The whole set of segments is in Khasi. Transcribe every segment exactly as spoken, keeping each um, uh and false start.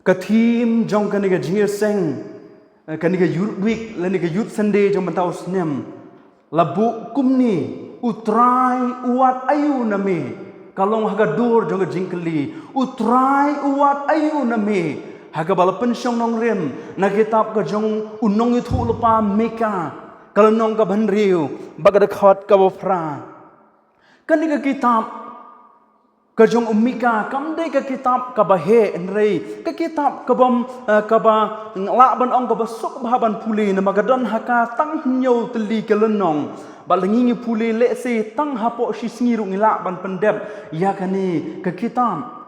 Ka theme jong kane ka jingïaseng, eh, kane ka Youth Week lane ka Youth Sunday jong mynta u snem, la buh kumne: U Trai u wad aïu na me? Ka long ha ka dur jong ka jingkylli, U Trai u wad aïu na me? Ha kaba la pynshong nongrim na ka kitab ka jong u nongïathuhlypa Mika, ka lynnong kaba hynriew bad ka dkhot kaba phra. Kane ka kitab ka jong u Mika kam dei ka kitab kaba heh, hynrei ka kitab kaba, eh, kaba lah ban ong kaba suk bha ban pule, namar ka don ha ka tang hynñiew tylli ki lynnong. Bad lada ngi pule lehse tang hapoh shi sngi ruh ngi lah ban pyndep ïa kane ka kitab.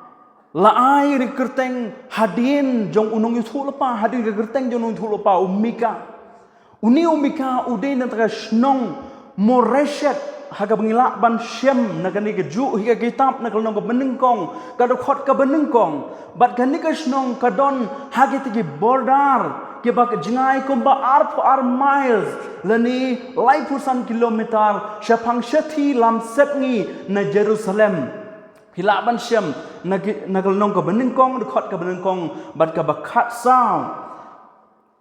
La ai ïa ka kyrteng hadien jong u nongïathuhlypa, hadien ka kyrteng jong u nongïathuhlypa u Mika. Une u Mika u dei na ka shnong Moreshet, ha kaba ngi lah ban shem na kane kajuh hi ka kitab na ka lynnong kaba nyngkong, ka dkhot kaba nyngkong. Bad kane ka shnong ka don ha kitei ki border kiba ka jngai kumba arphew ar miles lane laiphew san kilometer shaphang shathie lamsepngi na Jerusalem. Phi lah ban shem na ki, na ka lynnong kaba nyngkong, dkhot kaba nyngkong bad kaba khatsaw.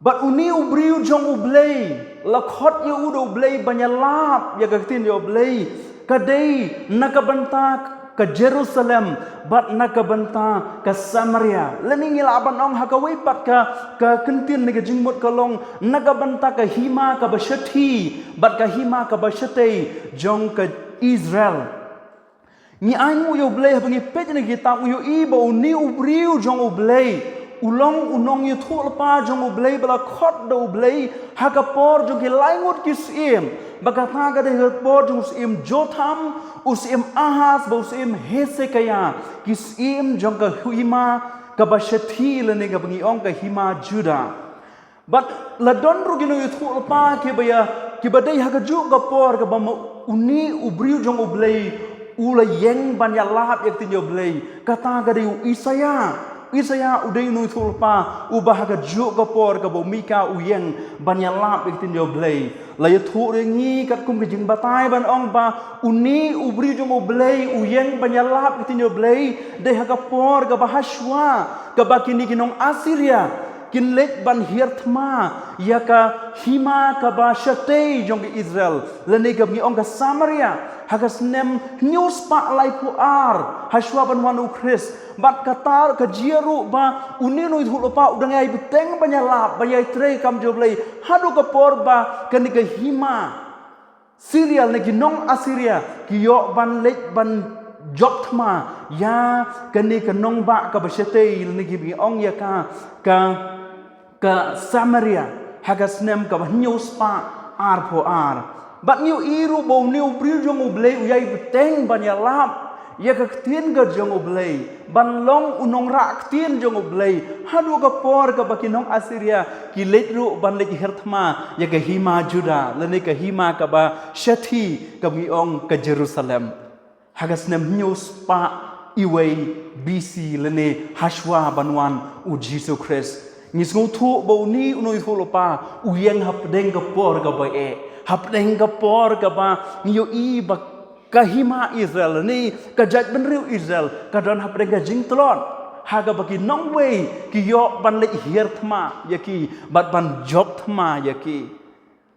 Bad une u briew jong U Blei, la khot ïa u da U Blei ban ïalap ïa ka ktien jong U Blei, ka dei na ka bynta ka Jerusalem bad na ka bynta ka Samaria. Lane ngi lah ban ong ha kawei pat ka, ka kyntien ne ka jingmut ka long na ka bynta ka hima kaba shathie bad ka hima kaba shatei jong ka Israel. Ngi ainguh ïa U Blei haba ngi peit na ka kitab, ngi ïohi ba une u briew jong U Blei u long u nongïathuhlypa jong U Blei ba la khot da U Blei ha ka por jong ki lai ngut ki syiem. Ba kata ka dei ha ka por jong u syiem Jotham, u syiem Ahaz bad u syiem Hesekiah, ki syiem jong ka hima kaba shathie lane kaba ngi ong ka hima Judah. Bad la don ruh ki nongïathuhlypa kiba ïa, kiba dei ha kajuh ka por kaba ma une u briew jong U Blei u la ïeng ban ïalap ïa ka ktien jong U Blei. Kata ka dei u Isaïah. U Isaïah u dei u nongïathuhlypa uba ha kajuh ka por kaba u Mika u ïeng ban ïalap ïa ka ktien jong U Blei. La ïathuh ïa ngi katkum ka jingbatai ban ong ba une u briew jong U Blei u ïeng ban ïalap ïa ka ktien jong U Blei dei ha ka por kaba hashwa kaba kine ki nong Assyria kin leit ban hiar thma ïa ka hima kaba shatei jong ka Israel, lane kaba ngi ong ka Samaria, ha ka snem hynñiew spah laiphew ar hashwa ban wan u Khrist. Bad kata ka jia ruh ba une u nongïathuhlypa u dang ïai bteng ban ïalap, ban ïai trei kam jong U Blei haduh ka por ba kane ka hima Syria lane ki nong Assyria ki ïoh ban leit ban jop thma ïa kane ka nongbah kaba shatei lane kiba ngi ong ïa ka, ka, ka Samaria ha ka snem kaba hynñiew spah arphew ar. Bad ngi ïohi ruh ba une u briew jong U Blei u ïai bteng ban ïalap ïa ka ktien ka jong U Blei, ban long u nongrah ktien jong U Blei haduh ka por kaba ki nong Assyria ki leit ruh ban leit hiar thma ïa ka hima Judah lane ka hima kaba shathie kaba ngi ong ka Jerusalem. Ha ka snem hynñiew spah iwei B C lane hashwa ban wan u Jisu Khrist. Ngi sngewthuh ba une u nongïathuhlypa u ïeng hapdeng ka por kaba eh, hapdeng ka por kaba ngi ïohi ba ka hima Israel ne ka jaitbynriew Israel ka don hapdeng ka jingtlot ha kaba ki nongwei ki ïoh ban leit hiar thma ïa ki bad ban jop thma ïa ki.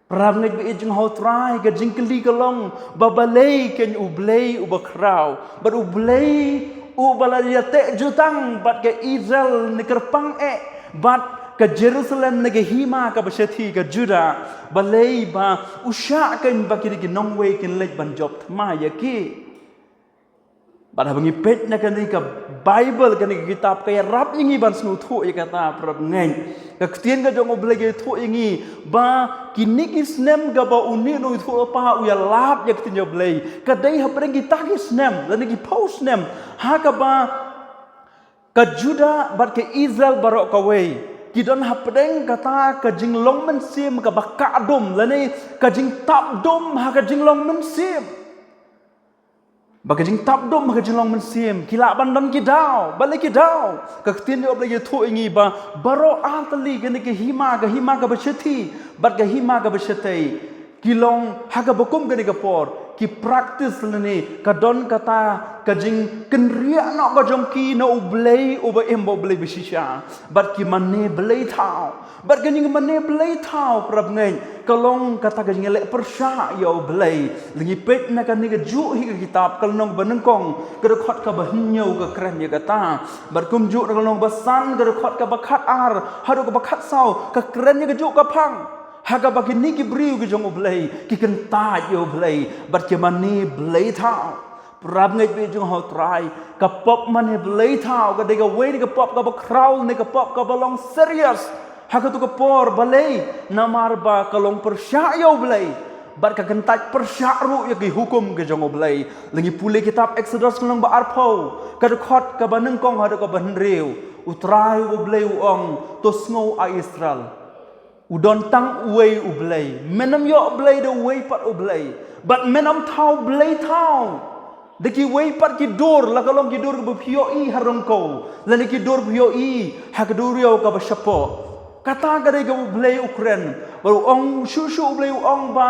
Para bangeit ba ïeit jong U Trai, ka jingkylli ka long ba balei kein U Blei uba khraw bad U Blei uba la ïateh jutang bad ka Israel ne kyrpang eh bad ka Jerusalem ne ka hima kaba shathie ka Judah, balei ba u shah kein ba kine ki nongwei kin leit ban jop thma ïa ki. Bad haba ngi peit na kane ka Baibl, kane ka kitab ka ïarap ïa ngi ban sngewthuh ïa kata, para bangeit. Ka ktien ka jong U Blei ka ïathuh ïa ngi ba kine ki snem kaba une u nongïathuhlypa u ïalap ïa ka ktien jong U Blei ka dei hapdeng kita ki snem lane ki phew snem ha kaba ka Judah bad ka Israel baroh kawei ki don hapdeng kata ka jinglong mynsiem kaba kah dum lane ka jingtap dum ha ka jinglong mynsiem. Ba ka jingtap dum ha ka jinglong mynsiem ki lah ban don ki daw, balei ki daw? Ka ktien jong U Blei ka ïathuh ïa ngi ba baroh artylli kane ka hima, ka hima kaba shathie bad ka hima kaba shatei, ki long ha kaba kum kane ka por, ki practice lane ka don kata ka jingkynriah noh ka jong ki na U Blei uba im, ba U Blei ba shisha. Bad ki mane blei thaw. Bad ka jingmane blei thaw, para bangeit, ka long kata ka jingïaleh pyrshah ïa U Blei. Lada ngi peit na kane kajuh hi ka kitab Ka Lynnong Banyngkong, ka dkhot kaba hynñiew ka kren ïa kata. Bad kumjuh na Ka Lynnong Basan, ka dkhot kaba khatar haduh kaba khatsaw, ka kren ïa kajuh ka phang. Ha kaba kine ki briew ki jong U Blei ki kyntait ïa U Blei bad ki mane blei thaw. Para bangeit ba ïeit jong U Trai, ka pop mane blei thaw ka dei kawei na ki pop kaba khraw, na ki pop kaba long serious. Ha katu ka por, balei? Namar ba ka long pyrshah ïa U Blei bad ka kyntait pyrshah ruh ïa ki hukum ki jong U Blei. Lada ngi pule kitab Exodus lynnong ba arphew, ka dkhot kaba nyngkong haduh kaba hynriew, U Trai U Blei u ong, to sngew, A Israel. U don tang uwei U Blei. Men ym ïoh blei da uwei pat U Blei. Bad men ym thaw blei thaw da kiwei pat ki dur, la ka long ki dur kiba phi ïohi ha ryngkew, lane ki dur phi ïohi ha ka duriaw kaba shapoh. Kata ka dei kaba U Blei u kren. Bad u ong shuh shuh, U Blei u ong ba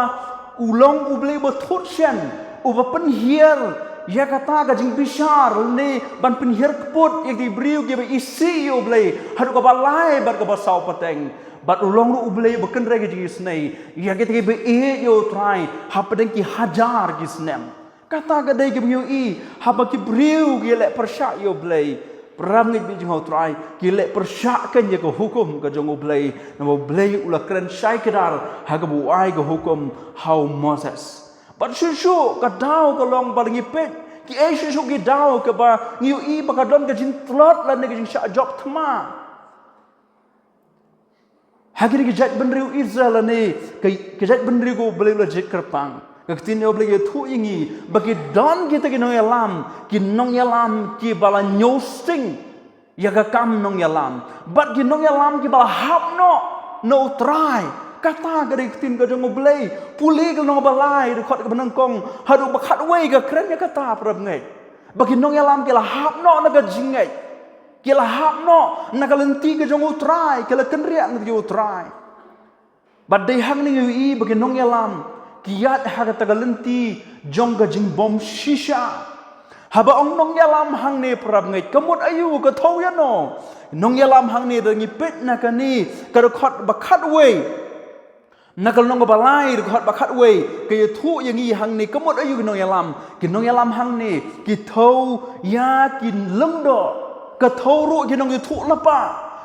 u long U Blei uba thut shen, uba pynhiar ïa kata ka jingbishar, lane ban pynhiar kput ïa ki briew kiba isih ïa U Blei haduh kaba lai bad kaba saw pateng. Bad u long ruh U Blei uba kynrei ka jingisynei ïa kita kiba ïeit ïa U Trai hapdeng ki hajar ki snem. Kata ka dei kaba ngi ïohi, haba ki briew ki leh pyrshah ïa U Blei, para bangeit ba ïeit jong U Trai, ki leh pyrshah kein ïa ka hukum ka jong U Blei, namar U Blei u la kren shai kdar ha kaba u ai ka hukum ha u Moses. Bad shuh shuh ka daw ka long ba lada ngi peit, kiei shuh shuh ki daw kiba ngi ïohi ba ka don ka jingtlot lane ka jingshah jop thma ha kine ki jaitbynriew Israel lane ki, ki jaitbynriew kiba U Blei u la jied kyrpang. Ka ktien U Blei u ïathuh ïa ngi ba ki don kita ki nongïalam, ki nongïalam kiba la ñiewsting ïa ka kam nongïalam. Bad ki nongïalam kiba la hap noh na U Trai. Kata ka dei ka ktien ka jong U Blei. Pule Ka Lynnong ba lai, dkhot kaba nyngkong haduh ba khatwei, ka kren ïa kata, para bangeit. Ba ki nongïalam ki la hap noh na ka jingngeit. Ki la hap noh na ka lynti ka jong U Trai, ki la kynriah na ka lynti U Trai. Bad dei hangne ngi ïohi ba ki nongïalam ki ïaid ha kata ka lynti jong ka jingbym shisha. Haba ong nongïalam hangne, para bangeit, ka mut aïu, ka thew ïano? Nongïalam hangne, lada ngi peit na kane ka dkhot ba khatwei, na Ka Lynnong ba lai, dkhot ba khatwei, ka ïathuh ïa ngi hangne ka mut aïu ki nongïalam. Ki nongïalam hangne ki thew ïa ki lyngdoh, ka thew ruh ki nongïathuhlypa,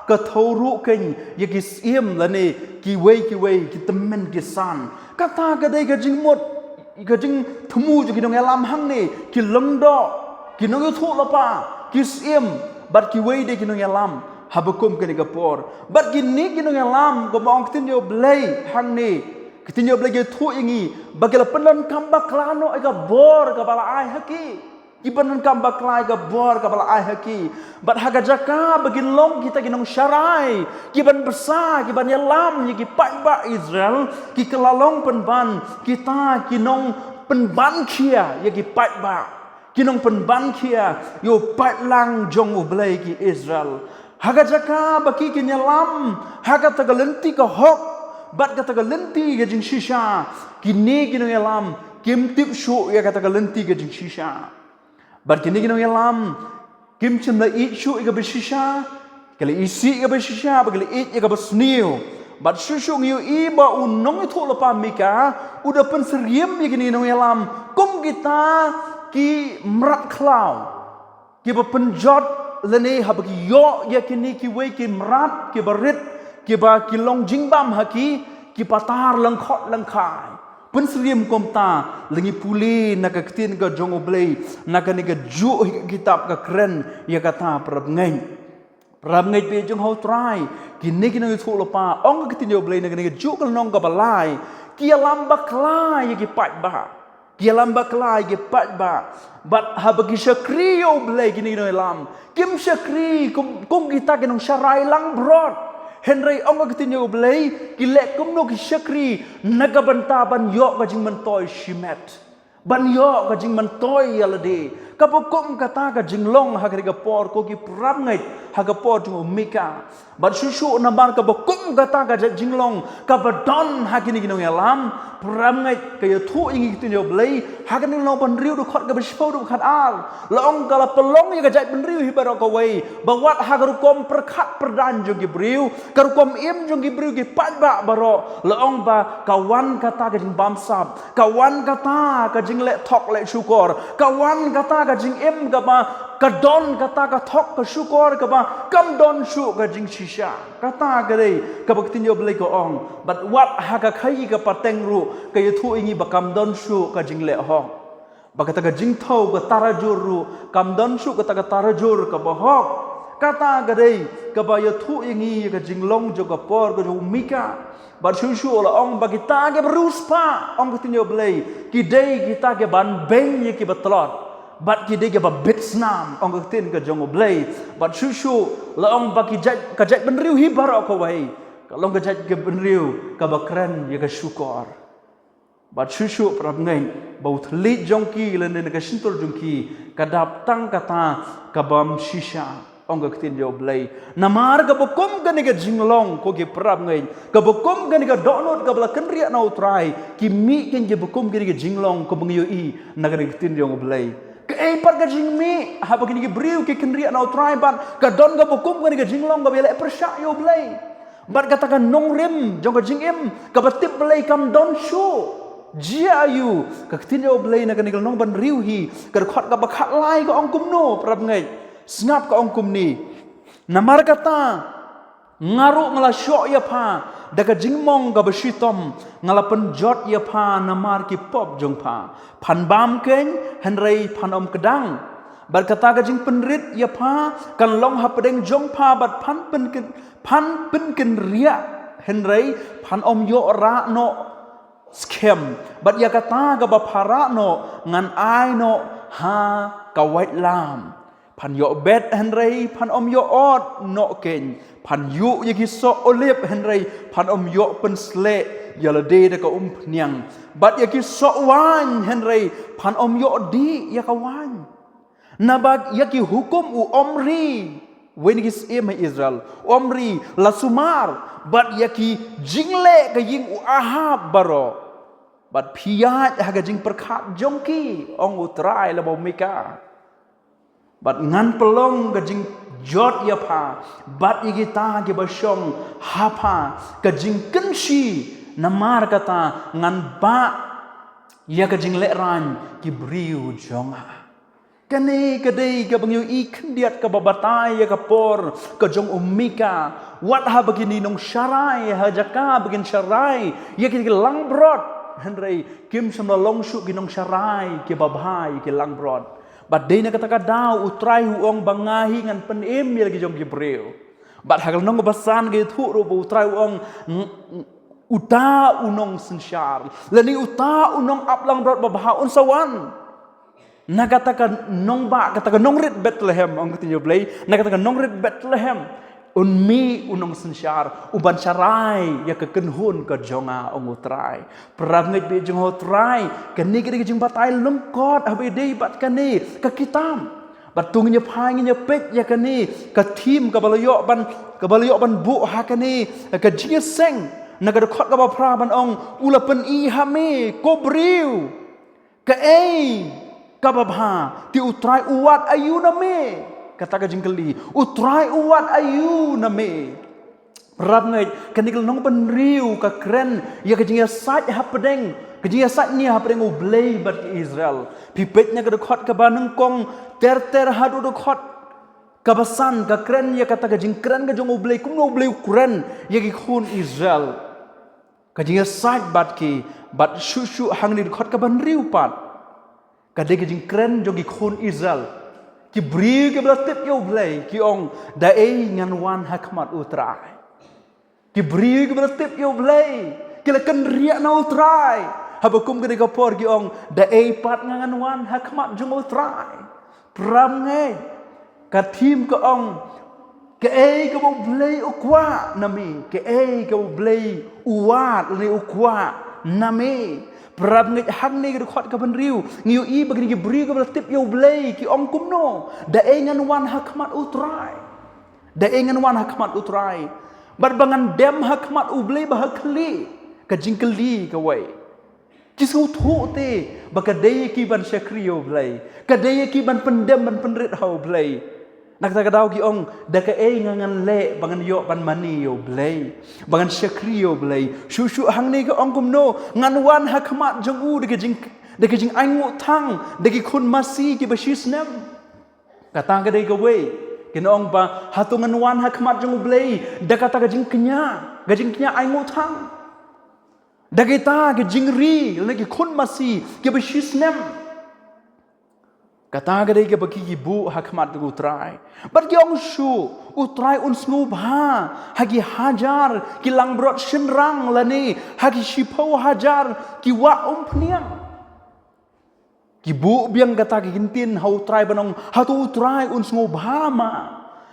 ka thew ruh kein ïa ki syiem lane kiwei kiwei ki tymmen ki san. Kata ka dei ka jingmut, ka jingthmu jong ki nongïalam hangne, ki lyngdoh, ki nongïathuhlypa, ki syiem, bad kiwei de ki nongïalam haba kum kane ka por. Bad kine ki nongïalam, kumba ong ka ktien U Blei hangne, ka ktien U Blei ka ïathuh ïa ngi ba ki la pyndonkam bakla noh ïa ka bor kaba la ai ha ki. Ki pyndonkam bakla ïa ka bor kaba la ai ha ki. Bad ha ka jaka ba kin long kita ki nongsharai, ki ban bsa, ki ban ïalam ïa ki paidbah Israel, ki kylla long pynban kita ki nongpynban khia ïa ki paidbah, ki nongpynban khia ïa u paidlang jong U Blei ki Israel. Ha ka jaka ba ki kin ïalam ha kata ka lynti ka hok bad kata ka lynti ka jingshisha, kine ki nongïalam kim tip shuh ïa kata ka lynti ka jingshisha. Bad kine ki nongïalam kim shym la ïeit shuh ïa kaba shisha, ki la isih ïa kaba shisha, bad ki la ïeit ïa kaba sniew. Bad shuh shuh ngi ïohi ba u nongïathuhlypa Mika u da pynsyriem ïa kine ki nongïalam kum kita ki mrad khlaw kiba pynjot, lane haba ki ïoh ïa kine kiwei ki mrad kiba rit, kiba ki long jingbam ha ki, ki patar lyngkhot lyngkhai. Pynsyriem kumta, lada ngi pule na ka ktien ka jong U Blei, na kane kajuh hi ka kitab ka kren ïa kata, para bangeit. Para bangeit ba ïeit jong U Trai, kine ki nongïathuhlypa, ong ka ktien U Blei na kane kajuh ka lynnong kaba lai, ki ïalam bakla ïa ki paidbah. Ki ïalam bakla ïa ki paidbah. Bad haba ki shakri ïa U Blei kine ki nongïalam, kim shakri kum, kum kita ki nongsharai langbrot. Hynrei ong ka ktien U Blei, ki leh kumno? Ki shakri na ka bynta ban ïoh ka jingmyntoi shimet, ban ïoh ka jingmyntoi ïa lade. Kaba kum kata ka jinglong ha kane ka por, ko ki parabangeit, ha ka por jong u Mika. Bad shuh shuh namar kaba kum kata ka jinglong kaba don ha kine ki nongïalam, parabangeit, ka ïathuh ïa ngi ka ktien jong U Blei ha kane ka Nongbynriew dkhot kaba shiphew dkhot ar. La ong ka la pynlong ïa ka jaitbynriew hi baroh kawei ba wat ha ka rukom pyrkhat pyrdaiñ jong ki briew, ka rukom im jong ki briew ki paidbah baroh. La ong ba ka wan kata ka jingbamsap, ka wan kata ka jingleh thok leh shukor, ka wan kata ka jingim kaba ka don kata ka thok ka shukor kaba kam don shuh ka jingshisha. Kata ka dei kaba ka ktien jong U Blei ka ong. Bad wat ha ka khaïi ka pateng ruh ka ïathuh ïa ngi ba kam don shuh ka jingleh hok. Ba kata ka jingthew ka tarajur ruh kam don shuh kata ka tarajur kaba hok. Kata ka dei kaba ïathuh ïa ngi ïa ka jinglong jong ka por ka jong u Mika. Bad shuh shuh la ong ba kita kiba riewspah, ong ka ktien jong U Blei, ki dei kita kiban beiñ ïa kiba tlot. Bad ki dei kiba bit snam, ong ka ktien ka jong U Blei. Bad shuh shuh la ong ba ki jait, ka jaitbynriew hi baroh kawei ka long ka jaitbynriew kaba kren ïa ka shukor. Bad shuh shuh, parabangeit, ba u thylliej jong ki lane na ka shyntur jong ki ka dap tang kata ka bym shisha, ong ka ktien jong U Blei. Namar kaba kum kane ka jinglong, ko ki parabangeit, kaba kum kane ka dohnud kaba la kynriah na U Trai, ki mih kein kiba kum kane ka jinglong kaba ngi ïohi na kane ka ktien jong U Blei. Kaei pat ka jingmih haba kine ki briew ki kynriah na U Trai bad ka don kaba kum kane ka jinglong kaba ïaleh pyrshah ïa U Blei? Bad kata ka nongrim jong ka jingim kaba tip Blei kam don shuh. Jia aiu? Ka ktien jong U Blei na kane ka Nongbynriew hi, ka dkhot kaba khatlai ka ong kumno, parabangeit? Sngap, ka ong kumne: Namar kata nga ruh nga la shoh ïa pha da ka jingmong kaba shitom, nga la pynjot ïa pha namar ki pop jong pha. Phan bam kein, hynrei phan ym kdang. Bad kata ka jingpynrit ïa pha kan long hapdeng jong pha, bad phan pynken, phan pynkynriah, hynrei phan ym ïoh rah noh skhem. Bad ïa kata kaba pha rah noh ngan ai noh ha ka waitlam. Phan ïoh bet, hynrei phan ym ïoh ot noh kein. Phan ïuh ïa ki soh olib, hynrei phan ym ïoh pynsleh ïa lade da ka umphniang. Bad ïa ki soh waiñ, hynrei phan ym ïoh dih ïa ka waiñ. Naba ïa ki hukum u Omri, uwei na ki syiem ha Israel, u Omri, la sumar, bad ïa ki jingleh ka ïing u Ahab baroh. Bad phi ïaid ha ka jingpyrkhat jong ki, ong U Trai, la ba u Mika. Bad ngan pynlong ka jingjot ïa pha bad ïa kita kiba shong ha pha ka jingkynshi, namar kata ngan bah ïa ka jinglehrain ki briew jong nga. Kane ka dei kaba ngi ïohi khyndiat kaba batai ïa ka por ka jong u Mika. Wat haba kine nongsharai, ha jaka ba kin sharai ïa ki langbrot, hynrei kim shym la long shuh ki nongsharai kiba bha ïa ki langbrot. Bad dei na kata ka daw U Trai u ong ba nga hi ngan pynim ïa la ki jong ki briew. Bad ha ka lynnong ba san ka ïathuh ruh ba U Trai u ong, ng-, ng-, uta u nongsynshar lane uta u nongap langbrot babha un sa wan. Na kata ka nongbah, kata ka nongrit Bethlehem, ong ka ktien U Blei, na kata ka nongrit Bethlehem un mih u nongsynshar uban sharai ïa ka kynhun ka jong nga, ong U Trai. Parabangeit ba ïeit jong U Trai, kane ka dei ka jingbatai lyngkot haba ïadei bad kane ka kitab. Bad to ngin ïa phai, ngin ïa peit ïa kane ka theme kaba la ïoh ban, kaba la ïoh ban buh ha kane ka jingïaseng na ka dkhot kaba phra ban ong, u la pyni ha me, ko briew, kaei kaba bha, te U Trai u wad aïu na me? Kata ka jingkylli, U Trai u wad aïu na me? Parabangeit, kane ka lynnong ba hynriew ka kren ïa ka jingïasaid hapdeng, ka jingïasaid nia hapdeng U Blei bad ki Israel. Phi peit na ka dkhot kaba nyngkong ter ter haduh dkhot kaba san, ka kren ïa kata ka jingkren ka jong U Blei, kumno U Blei u kren ïa ki khun Israel. Ka jingïasaid bad ki, bad shuh shuh hangne dkhot kaba hynriew pat, ka dei ka jingkren jong ki khun Israel. Ki briew kiba la tip ïa U Blei ki ong, da ei ngan wan ha khmat U Trai? Ki briew kiba la tip ïa U Blei, ki la kynriah na U Trai. Haba kum kane ka por ki ong, da ei pat nga ngan wan ha khmat jong U Trai? Parabangeit, ka theme ka ong, kaei kaba U Blei u kwah na me, kaei kaba U Blei u wad lane u kwah na me. Parabangeit, hangne ka dkhot ka ba hynriew ngi ïohi ba kine ki briew kiba la tip ïa U Blei ki ong kumno: Da ei ngan wan ha khmat U Trai. Da ei ngan wan ha khmat U Trai. Bad ba ngan dem ha khmat U Blei ba ha khlieh. Ka jingkylli kawei. Ki sngewthuh te ba ka dei ïa ki ban shakri ïa U Blei, ka dei ïa ki ban pyndem ban pynrit ha U Blei. Na kata ka daw ki ong: Da kaei nga ngan leh ba ngan ïoh ban mane ïa U Blei, ba ngan shakri ïa U Blei? Shuh shuh hangne ka ong kumno: Ngan wan ha khmat jong u da ka jing, da ka jingainguh thang, da ki khun masi kiba shisnem. Kata ka dei kawei. Kin ong ba hato ngan wan ha khmat jong U Blei da kata ka jingkñia, ka jingkñia ainguh thang, da kita ki jingri lane ki khun masi kiba shisnem? Kata ka dei kaba ki, ki buh ha khmat U Trai. Bad ki ong shuh: U Trai un sngewbha ha ki hajar ki langbrot shynrang lane ha ki shiphew hajar ki wah umphniang. Ki buh biang kata ka ktien ha U Trai ban ong: Hato U Trai un sngewbha ma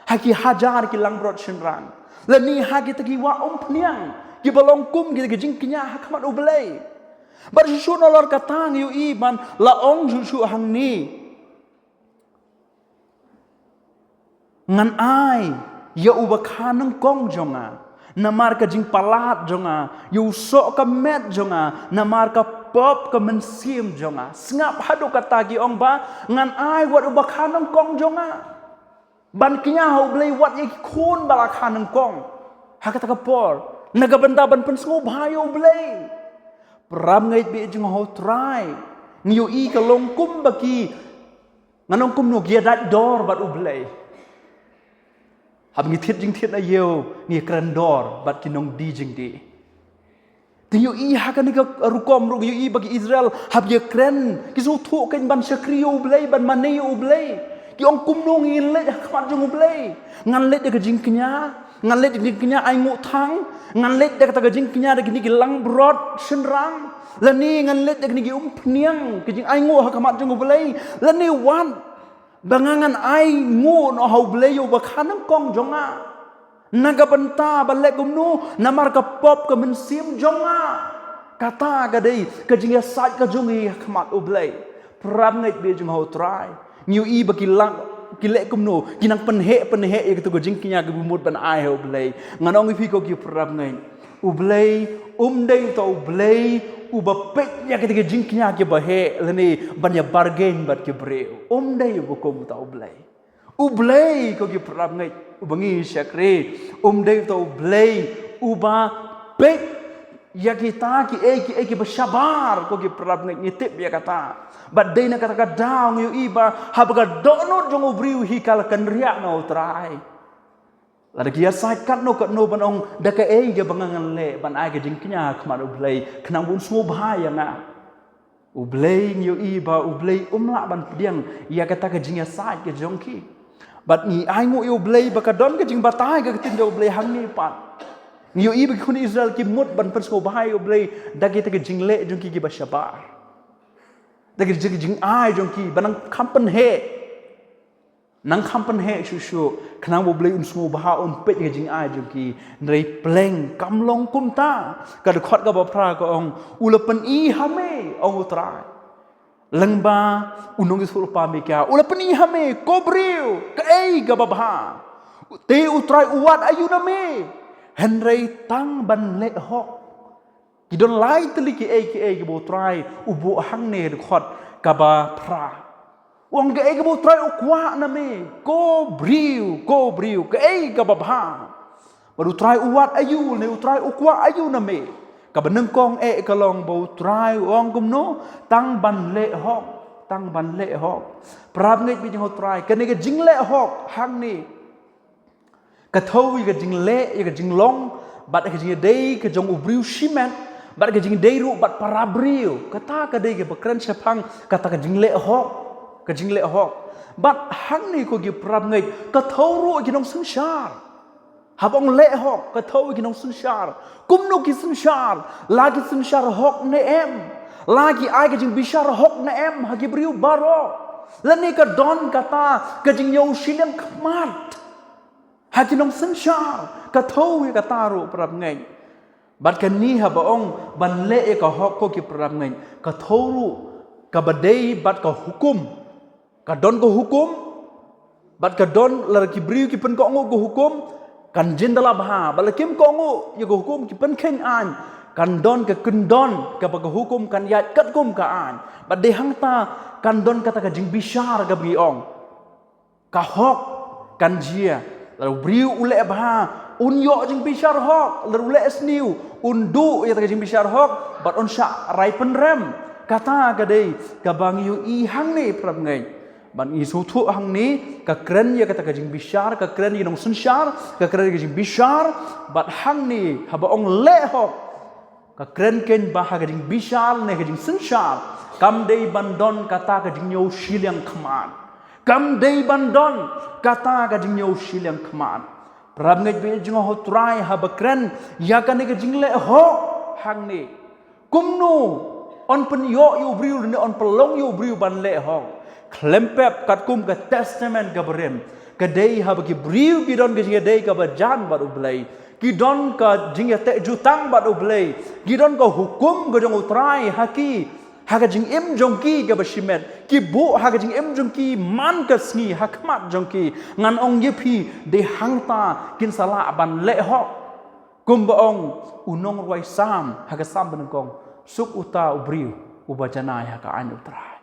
ha ki hajar ki langbrot shynrang, lane ha kita ki wah umphniang kiba long kum kita ki jingkñia ha khmat U Blei? Bad shuh shuh nalor kata ngi ïohi ban la ong shuh shuh hangne: Ngan ai ïa uba kha nyngkong jong nga namar ka jingpalat jong nga, ïa u soh ka met jong nga namar ka pop ka mynsiem jong nga. Sngap haduh kata, ki ong ba ngan ai wat uba kha nyngkong jong nga ban kñia ha U Blei wat ïa ki khun ba la kha nyngkong ha kata ka por, na ka bynta ban pynsngewbha ïa U Blei. Parabangeit ba ïeit jong U Trai, ngi ïohi ka long kum ba ki, ngan ong kumno, ki ïa dait dor bad U Blei. Haba ngi thied jingthied na ïew ngi kren dor bad ki nongdie jingdie. Te ngi ïohi ha kane ka rukom ruh, ngi ïohi ba ki Israel haba ki ïa kren ki sngewthuh kein ban shakri ïa U Blei, ban mane ïa U Blei. Ki ong: Kumno ngin leit ha khmat jong U Blei? Ngan leit da ka jingkñia, ngan leit da ka jingkñia ainguh thang, ngan leit da kata ka jingkñia da kine ki langbrot shynrang, lane ngan leit da kine ki umphniang, ki jingainguh ha khmat jong U Blei, lane wat ba nga ngan ainguh noh ha U Blei ïa uba kha nyngkong jong nga. Na ka bynta ban leh kumno? Namar ka pop ka mynsiem jong nga. Kata ka dei ka jingïasaid ka jong ngi ha khmat U Blei. Parabangeit ba ïeit jong U Trai, ngi ïohi ba ki la, ki leh kumno? Ki nang pynheh pynheh ïa kata ka jingkñia kaba mut ban ai ha U Blei. Ngan ong ïa phi ko ki parabangeit, U Blei um dei uta U Blei uba peit ïa kita ki jingkñia kiba heh lane ban ïa bargain bad ki briew. Um dei uba kum uta U Blei. U Blei ko ki parabangeit uba ngi shakri, um dei uta U Blei uba peit ïa kita kiei kiei kiba shabar ko ki parabangeit, ngi tip ïa kata. Bad dei na kata ka daw ngi ïohi ba haba ka dohnud jong u briew hi ka la kynriah na U Trai, lada ki ïasaid katno katno ban ong: Da kaei kaba nga ngan leh ban ai ka jingkñia ha khmat U Blei khnang ba un sngewbha ïa nga? U Blei, ngi ïohi ba U Blei um lah ban pdiang ïa kata ka jingïasaid ka jong ki. Bad ngi ainguh ïa U Blei ba ka don ka jingbatai ka ktien jong U Blei hangne pat. Ngi ïohi ba ki khun Israel ki mut ban pynsngewbha ïa U Blei da kita ki jingleh jong ki kiba shabar, da ki jing, jingai jong ki ba nang kham pynheh. Nang kham pynheh shuh shuh khnang ba U Blei un sngewbha, un peit ïa ka jingai jong ki. Hynrei pleng kam long kumta. Ka dkhot kaba phra ka ong: U la pyni ha me, ong U Trai, lyngba u nongïathuhlypa Mika. U la pyni ha me ko briew kaei kaba bha. Te U Trai u wad aïu na me hynrei tang ban leh hok? Ki don lai tylli kiei kiei kiba U Trai u buh hangne ha dkhot kaba phra. U ong: Kaei kaba U Trai u kwah na me ko briew, ko briew, kaei kaba bha. Bad U Trai u wad aïu ne U Trai u kwah aïu na me? Kaba nyngkong eh ka long ba U Trai u ong kumno? Tang ban leh hok, tang ban leh hok. Parabangeit ba ïeit jong U Trai, kane ka jingleh hok hangne ka thew ïa ka jingleh, ïa ka jinglong bad ïa ka jingïadei ka jong u briew shimet, bad ïa ka jingïadei ruh bad para briew. Kata ka dei kaba kren shaphang kata ka jingleh hok, ka jingleh hok. Bad hangne ko ki parabangeit, ka thew ruh ïa ki nongsynshar. Haba ong leh hok, ka thew ïa ki nongsynshar. Kumno ki synshar? La ki synshar hok ne em? La ki ai ka jingbishar hok ne em ha ki briew baroh? Lane ka don kata ka jingïoh shiliang khmat ha ki nongsynshar? Ka thew ïa kata ruh, parabangeit. Bad kane haba ong ban leh ïa ka hok ko ki parabangeit, ka thew ruh kaba dei bad ka hukum. Ka don ka hukum, bad ka don lada ki briew ki pynkohnguh ka hukum, kan jin da la bha, bad lada kim kohnguh ïa ka hukum ki pynkheiñ aiñ, kan don ka kyndon kaba ka hukum kan ïaid katkum ka aiñ. Bad dei hangta kan don kata ka jingbishar kaba ngi ong ka hok kan jia. Lada u briew u leh bha, un ïoh jingbishar hok, lada u leh sniew, un duh ïa kata ka jingbishar hok, bad un shah rai pynrem. Kata ka dei kaba ngi ïohi hangne parabangeit. Bad ngi sngewthuh hangne, ka kren ïa kata ka jingbishar, ka kren ïa ka nongsynshar, ka kren ïa ka jingbishar, bad hangne haba ong leh hok, ka kren keiñ ba ha ka jingbishar ne ka jingsynshar, kam dei ban don kata ka jingñiew shiliang khmat. Kam dei ban don kata ka jingñiew shiliang khmat. Parabangeit ba ïeit jong nga ha u Trai, haba kren ïa kane ka jingleh hok hangne, kumno yn pynïoh ïa u briew ne yn pynlong ïa u briew ban leh hok? Khlem pep katkum ka Testament kaba rim, ka dei haba ki briew ki don ka jingïadei kaba jan bad U Blei, ki don ka jingïateh jutang bad U Blei, ki don ka hukum ka jong u Trai ha ki, ha ka jingim jong ki kaba shimet, ki buh ha ka jingim jong ki man ka sngi ha khmat jong ki. Ngan ong ïa phi, dei hangta kin sa lah ban leh hok. Kumba ong u nongrwai Salm ha ka Salm banyngkong, suk uta u briew uba janai ha ka aiñ u Trai.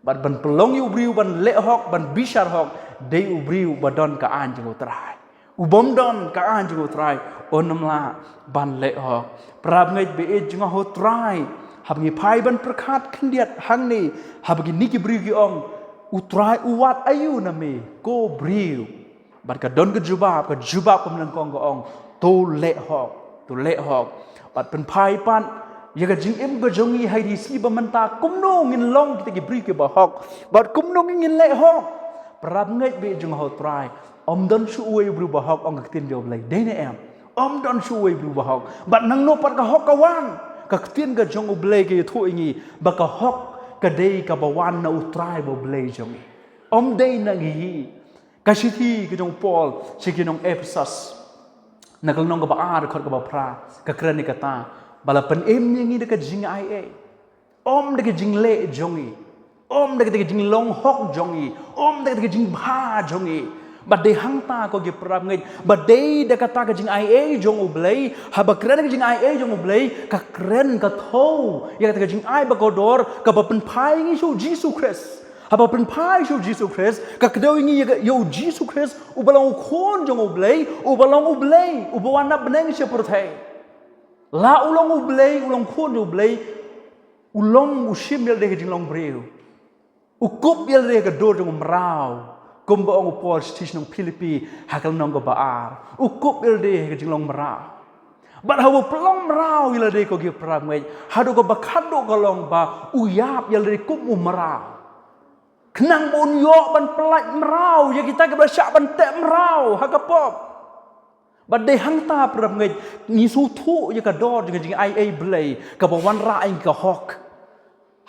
Bad ban pynlong ïa u briew ban leh hok, ban bishar hok, dei u briew uba don ka aiñ jong u Trai. U bym don ka aiñ jong u Trai, un ym lah ban leh hok. Parabangeit ba ïeit jong nga ha u Trai, haba ngi phai ban pyrkhat khyndiat hangne, haba kine ki briew ki ong, u Trai u wad aïu na me, ko briew? Bad ka don ka jubab, ka jubab ka banyngkong ka ong, to leh hok, to leh hok. Bad pynphai pat ïa ka jingim ka jong ngi ha kine ki sngi ba mynta, kumno ngin long kita ki briew kiba hok, bad kumno ngin leh hok. Parabangeit ba ïeit jong nga ha u Trai, ym don shuh uwei u briew ba hok, ong ka ktien jong U Blei, dei ne em? Ym don shuh uwei u briew ba hok. Bad nangno pat ka hok ka wan? Ka ktien ka jong U Blei ka ïathuh ïa ngi ba ka hok ka dei kaba wan na u Trai ba U Blei jong ngi, ym dei na ngi. Ka shithi ka jong u Paul sha ki nong Ephesus, na ka lynnong kaba ar, dkhot kaba phra, ka kren ïa kata, ba la pynim ïa ngi da ka jingaiei, ym da ka jingleh jong ngi, ym da ka jinglong hok jong ngi, ym da ka jingbha jong ngi. Bad dei hangta ko ki parabangeit, ba dei da kata ka jingaiei jong U Blei, haba kren ka jingaiei jong U Blei, ka kren ka thew ïa kata ka jingai bakordor kaba pynphai ïa ngi sha u Jisu Khrist. Haba pynphai sha u Jisu Khrist, ka kdew ïa ngi ïa ka, ïa u Jisu Khrist, uba long u Khun jong U Blei, uba long U Blei uba wan na bneng sha pyrthei. La u long U Blei, u long Khun jong U Blei, u long, u shim ïalade ha ka jinglong briew. U kup ïalade ha ka dur jong u mraw, kumba ong u Paul sha ki nong Philippi ha ka lynnong kaba ar. U kup ïalade ha ka jinglong mraw. Bad haba u pynlong mraw ïalade ko ki parabangeit, haduh kaba khatduh ka long ba u ïap ïalade kum u mraw, khnang ba un ïoh ban pyllait mraw ïa kita kiba shah ban teh mraw ha ka pop. Bad dei hangta parabangeit, ngi sngewthuh ïa ka dor jong ka jingaiei Blei kaba wanrah ïa ka hok.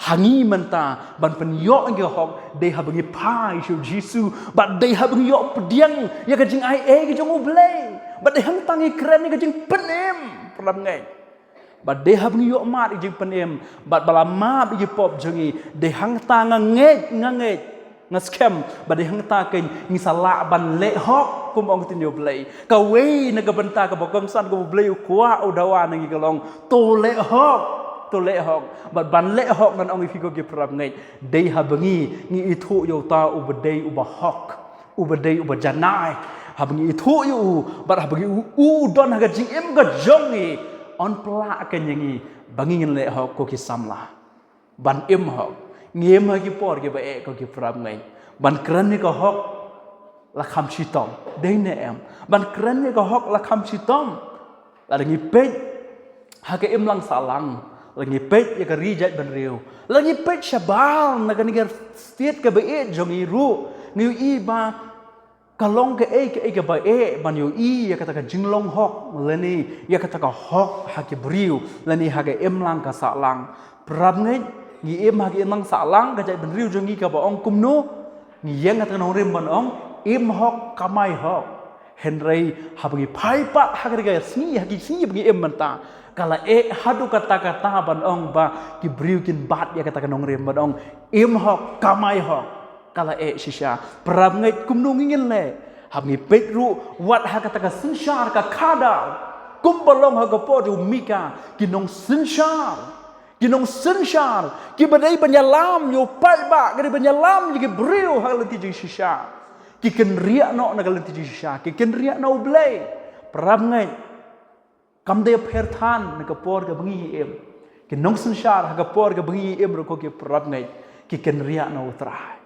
Ha ngi mynta ban pynïoh ïa ka hok, dei haba ngi phai sha u Jisu, bad dei haba ngi ïoh pdiang ïa ka jingaiei ka jong U Blei. Bad dei hangta ngi kren ïa ka jingpynim, parabangeit. Bad dei haba ngi ïoh mad ïa ka jingpynim, bad ba la map ïa ki pop jong ngi, dei hangta nga ngeit, nga ngeit, nga skhem ba dei hangta keiñ ngi sa lah ban leh hok, kum ong ka ktien U Blei. Kawei na ka bynta kaba kongsan kaba U Blei u kwah u dawa na ngi ka long, to leh hok, to leh hok. Bad ban leh hok ngan ong ïa phi ko ki parabangeit, dei haba ngi, ngi ithuh ïa uta uba dei uba hok, uba dei uba janai. Haba ngi ithuh ïa u, bad haba ngi u, u don ha ka jingim ka jong ngi, yn pynlah keiñ ïa ngi ba ngin leh hok ko ki samla. Ban im hok. Ngi im ha ki por kiba eh ko ki parabangeit. Ban kren ïa ka hok la kham shitom, dei ne em? Ban kren ïa ka hok la kham shitom. Lada ngi peit ha ka imlang sahlang, lada ngi peit ïa ka ri jaitbynriew, lada ngi peit shabar na kane ka state kaba ïeit jong ngi ruh, ngi ïohi ba ka long kaei kaei kaba eh ban ïohi ïa kata ka jinglong hok, lane ïa kata ka hok ha ki briew, lane ha ka imlang ka sahlang. Parabangeit, ngi im ha ka imlang sahlang, ka jaitbynriew jong ngi kaba ong kumno? Ngi ïeng ha kata ka nongrim ban ong, im hok kamai hok. Hynrei haba ngi phai pat ha kane ka sngi, ha ki sngi ba ngi im mynta, ka la eh haduh katta katta ban ong ba ki briew kin bat ïa kata ka nongrim ban ong, "Im hok, kamai hok." Ka la eh shisha. Parabangeit, kumno ngin leh? Haba ngi peit ruh wat ha kata ka synshar ka khadar, kumba long ha ka por jong u Mika, ki nongsynshar, ki nongsynshar kiba dei ban ïalam ïa u paidbah, ki dei ban ïalam ïa ki briew ha ka lynti jingshisha, ki kynriah noh na ka lynti jingshisha, ki kynriah na U Blei. Parabangeit, kam dei pher than na ka por kaba ngi im. Ki nongsynshar ha ka por kaba ngi im ruh ko ki parabangeit, ki kynriah na U Trai.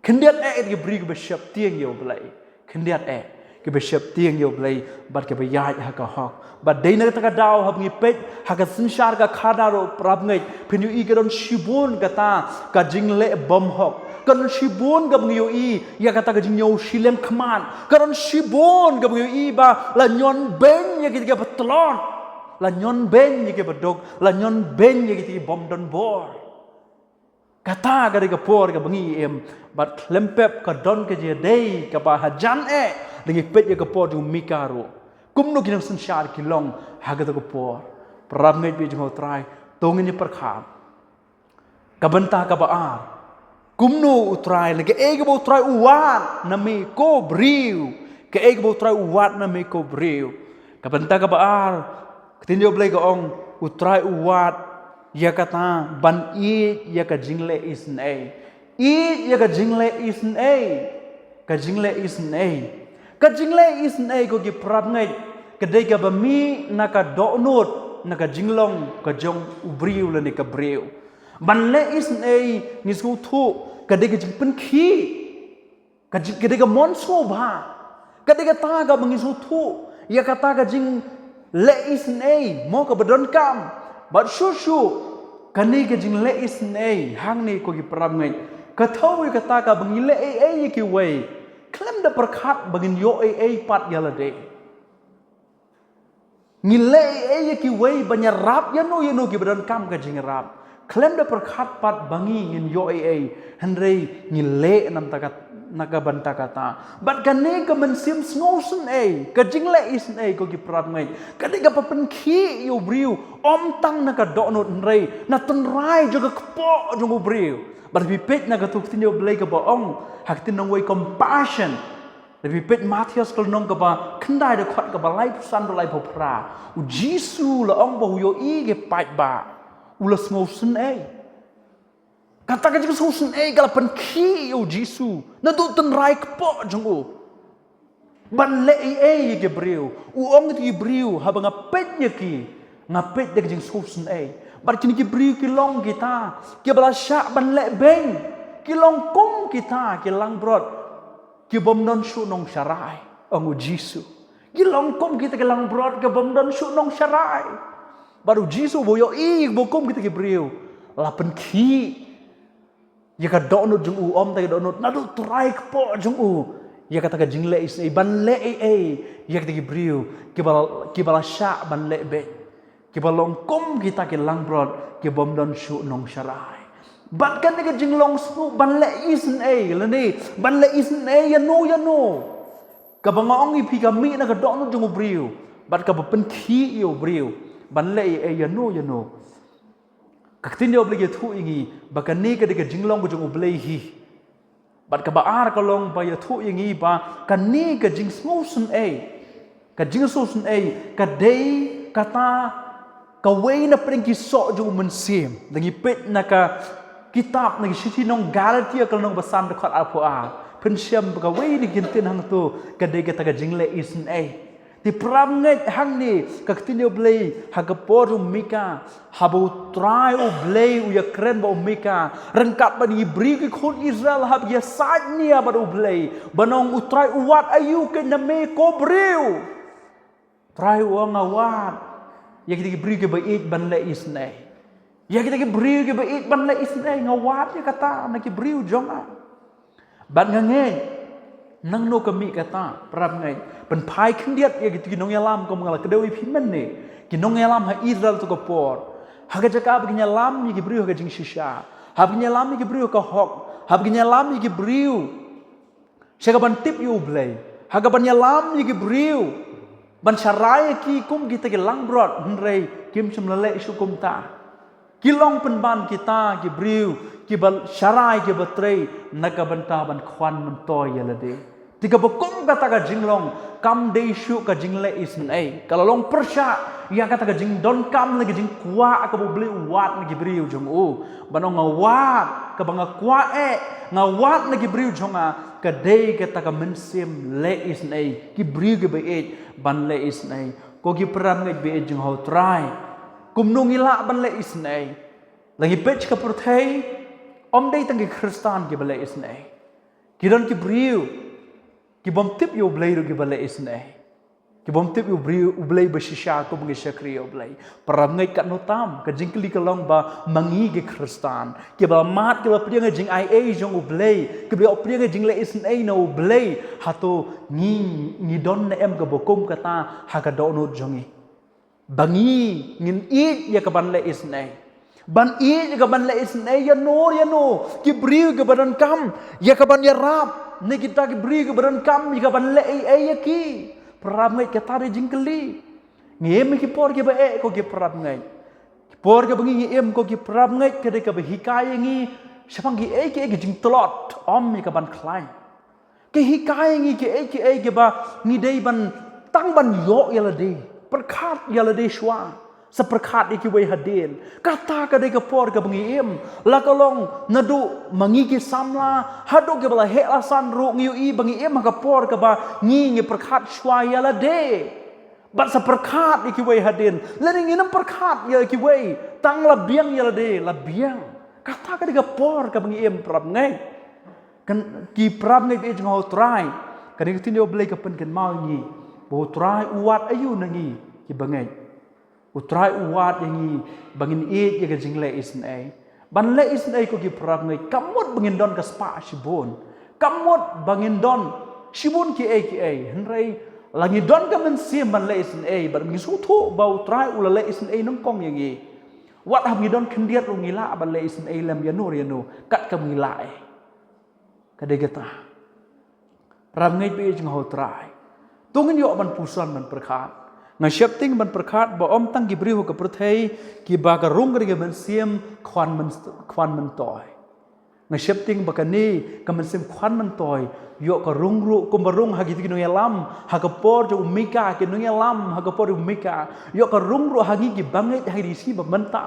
Khyndiat eh ki briew kiba sheptieng ïa U Blei. Khyndiat eh kiba sheptieng ïa U Blei bad kiba ïaid ha ka hok. Bad dei na kata ka daw haba ngi peit ha ka synshar ka khadar ruh, parabangeit, phin ïohi ka don shibun kata ka jingleh bymhok. Ka don shibun kaba ngi ïohi ïa kata ka jingñiew shiliang khmat. Ka don shibun kaba ngi ïohi ba la ñion beiñ ïa kita kiba tlot, la ñion beiñ ïa kiba duk, la ñion beiñ ïa kita ki bym don bor. Kata ka dei ka por kaba ngi im. Bad khlem pep ka don ka jingïadei kaba hajan eh lada ngi peit ïa ka por jong u Mika ruh. Kumno ki nongsynshar ki long ha kata ka por? Parabangeit, bad jong U Trai, to ngin ïa pyrkhat. Ka bynta kaba ar, kumno U Trai, lane kaei kaba U Trai u wad na me ko briew, kaei kaba U Trai u wad na me ko briew. Ka bynta kaba ar, ka ktien U Blei ka ong, U Trai u wad ïa kata ban ïeit ïa ka jingleh isynei. Ïeit ïa ka jingleh isynei. Ka jingleh isynei. Ka jingleh isynei, ko ki parabangeit, ka dei kaba mih na ka dohnud, na ka jinglong ka jong u briew lane ka briew. Ban leh isynei, ngi sngewthuh, ka dei ka jingpynkhih. Ka jing, ka dei ka mon sngewbha. Ka dei kata kaba ngi sngewthuh ïa kata ka jingleh isynei, mo, kaba donkam. Bad shuh shuh, kane ka jingleh isynei hangne, ko ki parabangeit, ka thew ïa kata kaba ngi leh ei ei ïa kiwei, khlem da pyrkhat ba ngin ïoh ei ei pat ïa lade. Ngi leh ei ei ïa kiwei ban ïarap ïano ïano kiba donkam ka jingïarap, khlem da pyrkhat pat ba ngi ngin ïoh ei ei, hynrei ngi leh na ka bynta kata. Bad kane ka mynsiem sngewsynei, ka jingleh isynei, ko ki parabangeit, ka dei kaba pynkhih ïa u briew, ym tang na ka dohnud hynrei na tynrai jong ka kpoh jong u briew. Bad phi peit na kato ka ktien U Blei kaba ong ha ka ktien nongwei, compassion. Lada phi peit Mathaios ka lynnong kaba khyndai, dkhot kaba laiphew san bad laiphew phra, U Jisu u la ong ba u ïohi ïa ki paidbah, u la sngewsynei. Kata ka jingsngewsynei ka la pynkhih ïa U Jisu naduh tynrai kpoh jong u. Ban leh ei ei ïa ki briew. U ong ïa ki briew, haba nga peit ïa ki, nga peit da ka jingsngewsynei. Bad kine ki briew ki long kita kiba la shah ban leh beiñ. Ki long kum kita ki langbrot ki bym don shuh nongsharai, ong U Jisu. Ki long kum kita ki langbrot ki bym don shuh nongsharai. Bad U Jisu ba u ïohi ba kum kita ki briew, la pynkhih ïa ka dohnud jong u, ym tang ïa ka dohnud, naduh tynrai kpoh jong u, ïa kata ka jingleh isynei, ban leh ei ei ïa kita ki briew kiba, kiba la shah ban leh beiñ. Kiba long kum kita ki langbrot ki bym don shuh nongsharai. Bad kane ka jinglong sngewbha ban leh isynei, lane ban leh isynei ïano ïano, kaba nga ong ïa phi ka mih na ka dohnud jong u briew, bad kaba pynkhih ïa u briew ban leh ei ei ïano ïano. Ka ktien U Blei ka ïathuh ïa ngi ba kane ka dei ka jinglong ka jong U Blei hi. Bad kaba ar ka long ba ïathuh ïa ngi ba kane ka jingsngewsynei, ka jingsngewsynei ka dei kata kawei na pdeng ki soh jong u mynsiem. Lada ngi peit na ka kitab, na ki shithi nong Galatia ka lynnong ba san, dkhot arphew ar, phin shem ba kawei na ki kyntien hangto ka dei kata ka jingleh isynei. Te parabangeit, hangne ka ktien U Blei ha ka por jong u Mika, haba U Trai U Blei u ïakren bad u Mika ryngkat bad ki briew ki khun Israel haba ki ïasaid nia bad U Blei, ban ong, U Trai u wad aïu kein na me ko briew? U Trai u ong, nga wad ïa kita ki briew kiba ïeit ban leh isynei. Ïa kita ki briew kiba ïeit ban leh isynei, nga wad ïa kata na ki briew jong nga. Bad nga ngeit, nangno ka mih kata, parabangeit, pynphai khyndiat ïa kito ki nongïalam, kum nga la kdew ïa phi mynne, ki nongïalam ha Israel kato ka por, ha ka jaka ba kin ïalam ïa ki briew ha ka jingshisha, haba kin ïalam ïa ki briew ha ka hok, haba kin ïalam ïa ki briew sha kaban tip ïa U Blei. Ha kaban ïalam ïa ki briew ban sharai ïa ki kum kita ki langbrot, hynrei kim shym la leh shuh kumta. Ki long pynban kita ki briew kiba sharai kiba trei na ka bynta ban khwan myntoi ïa lade. Te kaba kum kata ka jinglong kam dei shuh ka jingleh isynei. Ka la long pyrshah ïa kata ka jingdonkam ne ka jingkwah kaba U Blei u wad na ki briew jong u. Ban ong nga wad, kaba nga kwah eh, nga wad na ki briew jong nga, ka dei kata ka mynsiem leh isynei, ki briew kiba ïeit ban leh isynei. Ko ki parabangeit ba ïeit jong U Trai, kumno ngi lah ban leh isynei? La ngi peit ka pyrthei, ym dei tang ki Khristan kiba leh isynei. Ki don ki briew kibym tip ïa U Blei ruh kiba leh isynei. Kibym tip ïa U Blei, U Blei ba shisha, kumba ngi shakri ïa U Blei. Parabangeit, katno tam ka jingkylli ka long ba ma ngi ki Khristan kiba mad, kiba pdiang ïa ka jingaiei jong U Blei, kiba pdiang ïa ka jingleh isynei na U Blei, hato ngi, ngi don ne em kaba kum kata ha ka dohnud jong ngi? Ba ngi ngin ïeit ïa kaban leh isynei. Ban ïeit ïa kaban leh isynei ïano ïano, ki briew kiba donkam ïa kaban ïarap, ne kita ki briew kiba donkam ïa kaban leh ei ei ïa ki. Parabangeit, kata dei jingkylli. Ngi im ha ki por kiba eh, ko ki parabangeit. Ki por kiba ngi, ngi im, ko ki parabangeit, ka dei kaba hikai ïa ngi shaphang kiei kiei ki jingtlot, ym ïa kaban khlaiñ. Ka hikai ïa ngi kiei kiei kiba ngi dei ban, tang ban ïoh ïa lade, pyrkhat ïa lade shuwa, sa pyrkhat ïa kiwei hadien. Kata ka dei ka por kaba ngi im. La ka long naduh ma ngi ki samla haduh kiba la heh la san ruh, ngi ïohi ba ngi im ha ka por kaba ngi, ngi pyrkhat shuwa ïa lade. Bad sa pyrkhat ïa kiwei hadien. Lane ngin ym pyrkhat ïa kiwei, tang la biang ïa lade, la biang. Kata ka dei ka por kaba ngi im, parabangeit. Kan, ki parabangeit ba ïeit jong U Trai, kane ka ktien U Blei ka pynkynmaw ïa ngi ba U Trai u wad aïu na ngi ki bangeit? U Trai u wad ïa ngi ba ngin ïeit ïa ka jingleh isynei. Ban leh isynei, ko ki parabangeit, kam mut ba ngin don ka spah shibun, kam mut ba ngin don shibun kiei kiei, hynrei la ngi don ka mynsiem ban leh isynei, bad ngi sngewthuh ba U Trai u la leh isynei nyngkong ïa ngi. Wat haba ngi don khyndiat ruh ngi lah ban leh isynei lem ïano ïano, kat kam ngi lah eh. Ka dei kata. Parabangeit ba ïeit jong U Trai, to ngin ïoh ban puson ban pyrkhat. Nga sheptieng ban pyrkhat ba ym tang ki briew ha ka pyrthei kiba ka rung ka dei ka mynsiem khwan myn-, khwan myntoi. Nga sheptieng ba kane ka mynsiem khwan myntoi ïoh ka rung ruh kumba rung ha kito ki nongïalam ha ka por jong u Mika, ki nongïalam ha ka por jong u Mika. Ïoh ka rung ruh ha ngi ki bangeit ha kine ki sngi ba mynta.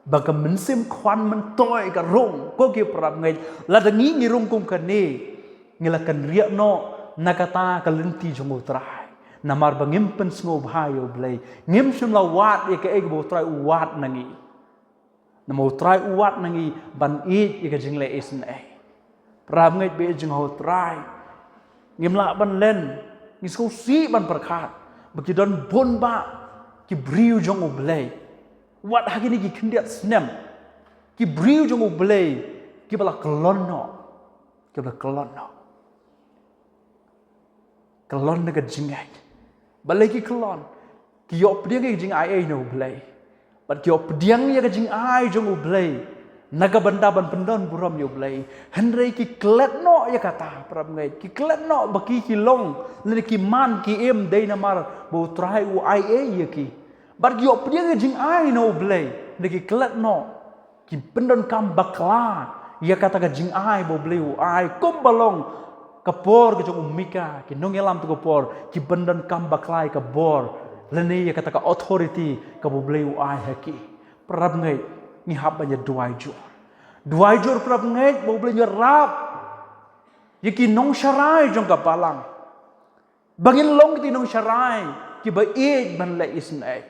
Ba ka mynsiem khwan myntoi ka rung, ko ki parabangeit. Lada ngi, ngi rung kum kane, ngi la kynriah noh na kata ka lynti jong U Trai. Namar ba ngim pynsngewbha ïa U Blei, ngim shym la wad ïa kaei kaba U Trai u wad na ngi. Namar U Trai u wad na ngi ban ïeit ïa ka jingleh isynei. Parabangeit ba ïeit jong U Trai, ngim lah ban len, ngi sngewsih ban pyrkhat ba ki don bun bah ki briew jong U Blei. Wat ha kine ki khyndiat snem, ki briew jong U Blei kiba la kyllon noh, kiba la kyllon noh, kyllon na ka jingngeit. Balei ki kyllon? Ki ïoh pdiang ïa ka jingaiei na U Blei. Bad ki ïoh pdiang ïa ka jingai jong U Blei na ka bynta ban pyndon burom ïa U Blei. Hynrei ki klet noh ïa kata, parabangeit. Ki klet noh ba ki, ki long, lane ki man, ki im dei namar ba U Trai u aiei ïa ki. Bad ki ïoh pdiang ïa ka jingai na U Blei, hynrei ki klet noh. Ki pyndonkam bakla ïa kata ka jingai ba U Blei u ai, kumba long ka por ka jong u Mika, ki nongïalam to ka por, ki pyndonkam bakla ïa ka bor lane ïa kata ka authority kaba U Blei u ai ha ki. Parabangeit, ngi hap ban ïa duwai jur. Duwai jur, parabangeit, ba U Blei un ïarap ïa ki nongsharai jong ka balang. Ba ngin long kita ki nongsharai kiba ïeit ban leh isynei,